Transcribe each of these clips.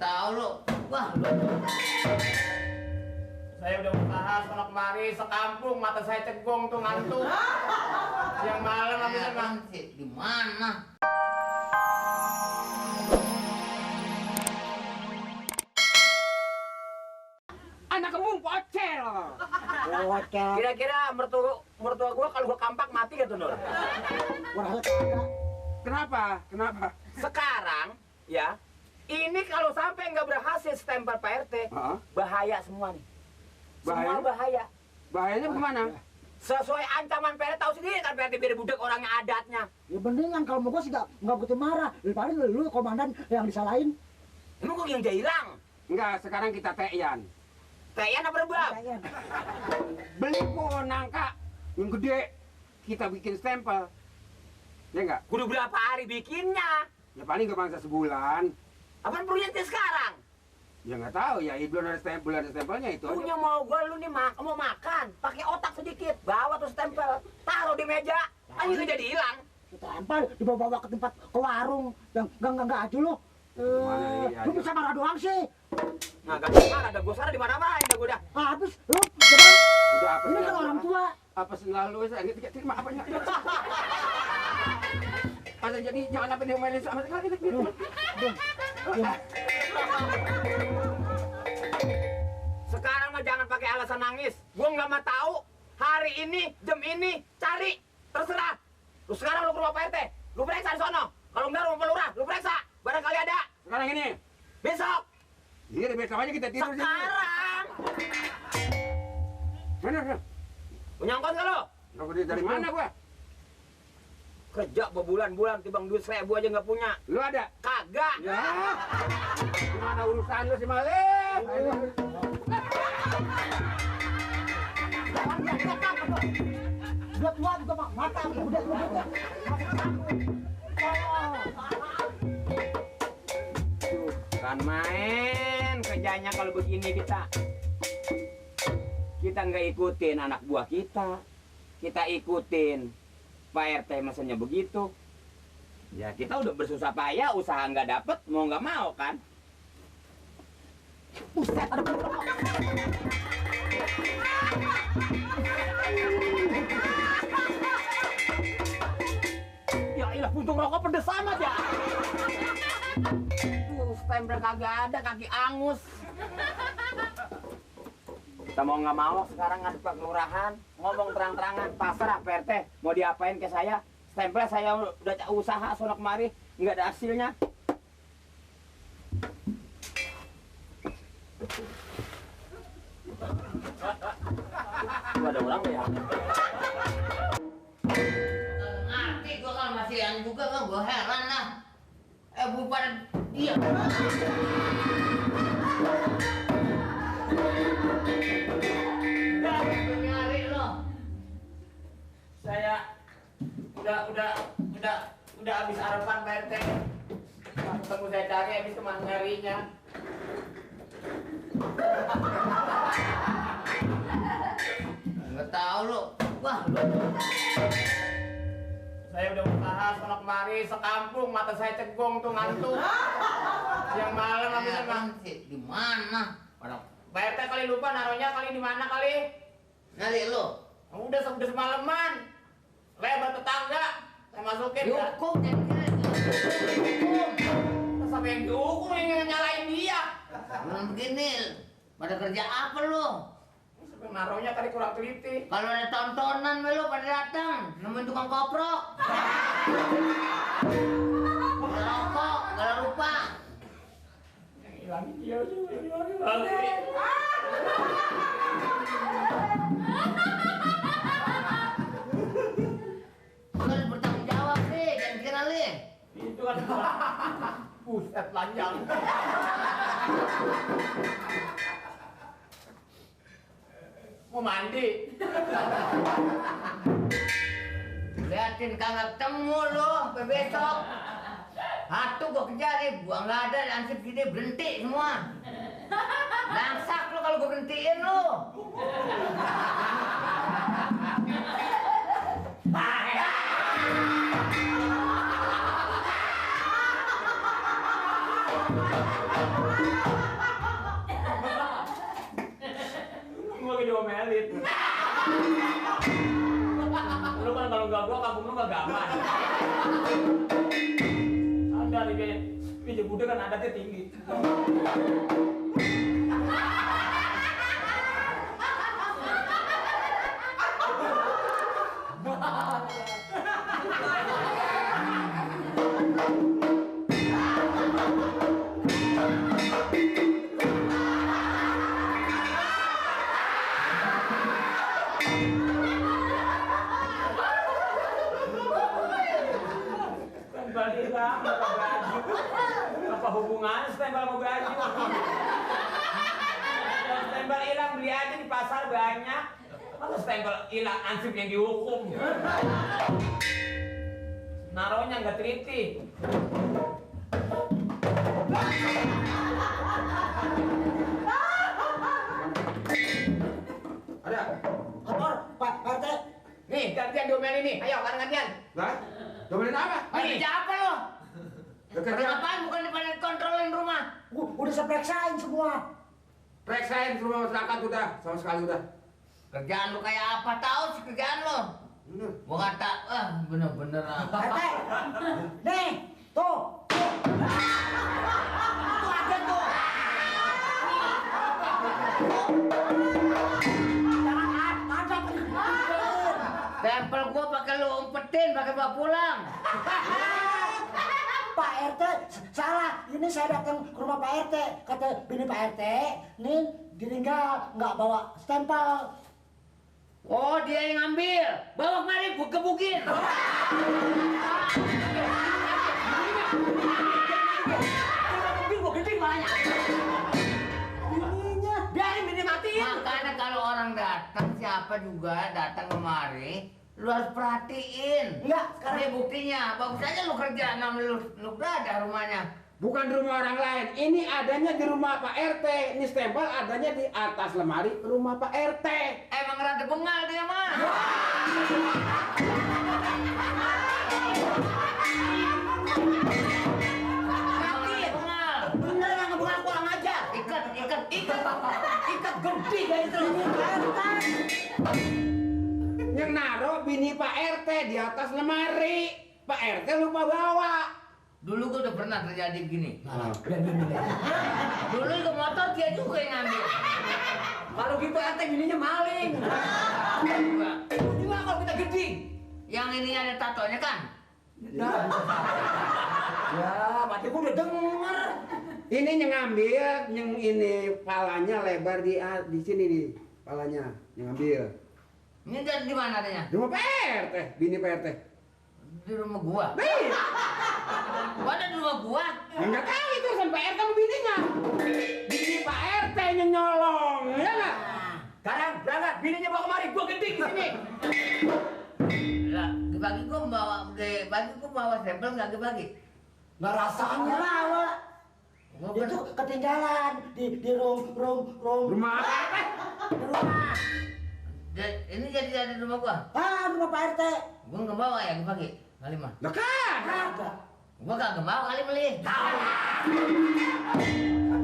tahu lu. Wah, lu. Saya udah usaha sono kemari sekampung, mata saya cegong tuh ngantuk. Yang malam habisnya Bang. Di mana? Anak kamu bocel. Bocel. Kira-kira mertua gua kalau gua kampak mati gitu, Nur. Kenapa? Kenapa? Sekarang ya, ini kalau sampai nggak berhasil stempel Pak RT, Heeh. bahaya semua nih. Semua Bahaya? bahaya. Bahayanya kemana? Sesuai ancaman Pak RT, tahu sendiri kan Pak RT biar budak orangnya adatnya. Ya mendingan kalau mau gua sih nggak begitu marah. Daripada lu komandan yang disalahin. Emang gua yang jairang? Enggak, sekarang kita teyan. Kayak apa rebab? Beli pohon nangka yang gede, kita bikin stempel. Ya enggak? Kudu berapa hari bikinnya? Ya paling nggak bangsa sebulan. Apaan perlunya sekarang? Ya nggak tahu ya, belum ada stempelnya itu aja. Punya mau gua lu nih mau makan, pakai otak sedikit, bawa tuh stempel, taruh di meja, kan itu jadi hilang. Stempel dibawa ke tempat ke warung yang enggak aja lu. Mana nih, Lu bisa marah doang sih. Nah, gak marah, ada gua sana di mana-mana, dah gua dah. Habis lu jangan. Udah apa Ini sih? kan orang tua. Apa selalu saya terima apa enggak? Masa jadi jangan apa diomelin sama sekali. Sekarang mah jangan pakai alasan nangis. Gua nggak mau tahu hari ini, jam ini, cari. Terserah. Lu sekarang lu ke rumah Pak RT. Lu periksa di sono. Kalau enggak rumah pelurah, lu periksa. Barangkali ada. Sekarang ini. Besok. Iya, besok aja kita tidur sini. Sekarang. Mana? Punya ongkos nggak lu? Nggak duit dari mana gua? Kerja berbulan-bulan, tibang duit 1.000 aja nggak punya. Lu ada? Kagak. Ya. Gimana urusan lu si Malik? Udah tua juga mata udah. Kan main kerjanya kalau begini kita nggak ikutin anak buah kita ikutin Pak RT mesennya begitu ya, kita udah bersusah payah usaha nggak dapet mau nggak mau kan. Buset, ada Ya ilah, puntung rokok pedes amat ya. Tuh stempel kagak ada, kaki angus. Kita mau nggak mau sekarang ngadep ke kelurahan, ngomong terang-terangan, pasrah Pak RT, mau diapain ke saya? Stempel saya udah usaha sono kemari, nggak ada hasilnya. Tuh ada orang ya? Ngerti gua kalau masih yang juga mah gua heran lah. Bukan dia. Nyari lo. Saya udah habis harapan Pak RT. Ketemu saya cari habis kemana nyarinya. Nggak tahu lu. Wah, lu. Saya udah usaha sono kemari sekampung, mata saya cegong tuh ngantuk. Yang malam habisnya Bang. Di mana? Pak RT kali lupa naruhnya kali di mana kali? Nyari lu. Udah semalaman. Lebar tetangga. Saya masukin ya. Dihukum jadi kira dihukum. Terus sampai yang dihukum yang nyalain dia. Jangan begini. Pada kerja apa lu? Sampai naruhnya tadi kurang teliti. Kalau ada tontonan lu pada datang, nemuin tukang koprok. Gak rokok, gak rupa. Yang hilang dia juga yang Lu harus bertanggung jawab nih, jangan kira li. itu kan buset lanjang. Mau mandi. Liatin kagak ketemu lu sampai besok. Hatu gua kejar nih, gua nggak ada, langsung gini berhenti semua. Langsak lu kalau gua berhentiin lu. aman. Ada nih biji Buddha kan adatnya tinggi. Stempel hilang, pakai baju. Apa hubungannya stempel sama baju? Kalau stempel hilang beli aja di pasar banyak. Masa stempel hilang ansip yang dihukum? Naruhnya nggak teliti. Ada? Lapor, Pak RT. Nih, gantian diomelin nih. Ayo, gantian. Lah? Domelin apa? Kerja apa lo? Kerja Apaan bukan pada kontrolin rumah? Udah saya periksain semua. Periksain rumah masyarakat udah, sama sekali udah. Kerjaan lu kayak apa? Tahu sih kerjaan lo? Gua kata, bener-bener ah. Pak RT. Nih, tuh. Tuh ada tuh. Jangan ada. Tempel gua pakai lu umpetin, pakai bawa pulang. Pak RT, salah. Ini saya datang ke rumah Pak RT. Kata bini Pak RT, nih ditinggal nggak bawa stempel. Oh, dia yang ngambil. Bawa kemari, gua gebukin. Gua gede malahnya. Bininya. Biarin bini matiin. Makanya kalau orang datang, siapa juga datang kemari, lu harus perhatiin. Iya, sekarang. Ini buktinya. Bagus aja lu kerja, namanya lu ada rumahnya. Bukan di rumah orang lain, ini adanya di rumah Pak RT. Ini stempel adanya di atas lemari rumah Pak RT. Emang rada bengal dia mah. Matiin. Bengal. Bener nggak ngebengal kurang ajar. Ikat Ikat gede kayak itu. Yang naruh bini Pak RT di atas lemari. Pak RT lupa bawa. Dulu gua udah pernah terjadi begini. Nah, Dulu ke motor dia juga yang ngambil. Kalau gitu ente bininya maling. Juga. Gimana kalau kita gede? Yang ininya ada tatonya kan? Ya, mati gua udah denger. ini yang ngambil, yang ini palanya lebar di sini di palanya yang ngambil. Ini dari di mana adanya? Di rumah Pak RT, bini Pak RT. Di rumah gua. Nih, Gua ada di rumah gua. nggak tahu itu sama Pak RT sama bininya. Bini Pak RT yang nyolong, ya nggak? Sekarang berangkat, bininya bawa kemari, gua gede di sini. Lah, bagi gua bawa stempel nggak dibagi. Nggak rasanya. Bawa. Gua Itu ketinggalan di Rumah apa? di rumah. Ini jadi di rumah gua. Rumah Pak RT. Gua nggak bawa ya dibagi. Kali mah. Lah kan? Ada. Gua kagak bawa kali beli.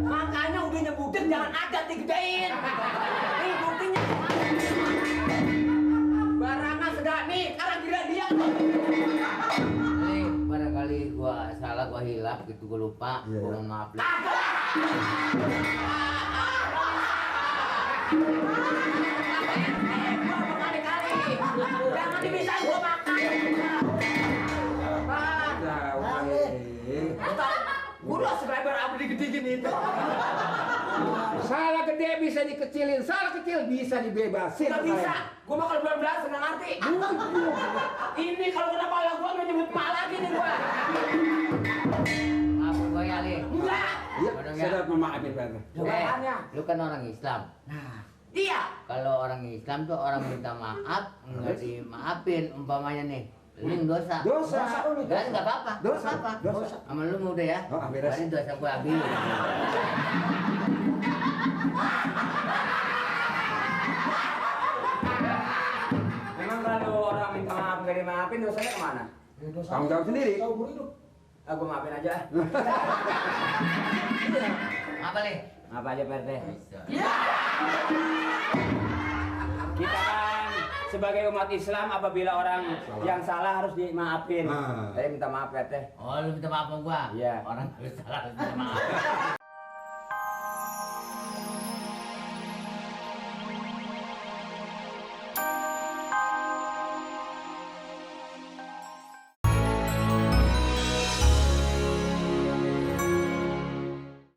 Makanya udah nyebutin jangan ada digedein. Nih buktinya. Barangan sedang nih, sekarang gila dia. Ini barangkali gua salah, gua hilap gitu, gua lupa. Iya, Gua iya. mohon maaf. Gua berkali-kali. Jangan dibisain gua makan. Gua udah subscriber abdi gede gini itu. Salah gede bisa dikecilin, salah kecil bisa dibebasin. Nggak bisa. Gua mah kalau belum belas nggak ngerti. Ini kalau kena pala gua nggak nyebut pala lagi nih gua. Maaf gua ya, Li. Enggak. Iya, Bener saya nggak? dapat memaafin Pak RT. Makanya. Lu kan orang Islam. Iya. Kalau orang Islam tuh orang minta maaf nggak dimaafin, umpamanya nih. Lu dosa. Dosa. Dan nggak apa-apa. Dosa. Nggak apa-apa. Dosa. Sama lu udah ya. Oh, beres. Berarti dosa gua habis. Memang kalau orang minta maaf nggak dimaafin dosanya kemana? Tanggung jawab sendiri. Ah, gua maafin aja. Apa, Li? Apa aja Pak RT? Bisa. Kita kan sebagai umat Islam apabila orang yang salah harus dimaafin. Saya minta maaf Pak RT. Oh, lu minta maaf sama gua? Iya. Orang salah harus minta maaf.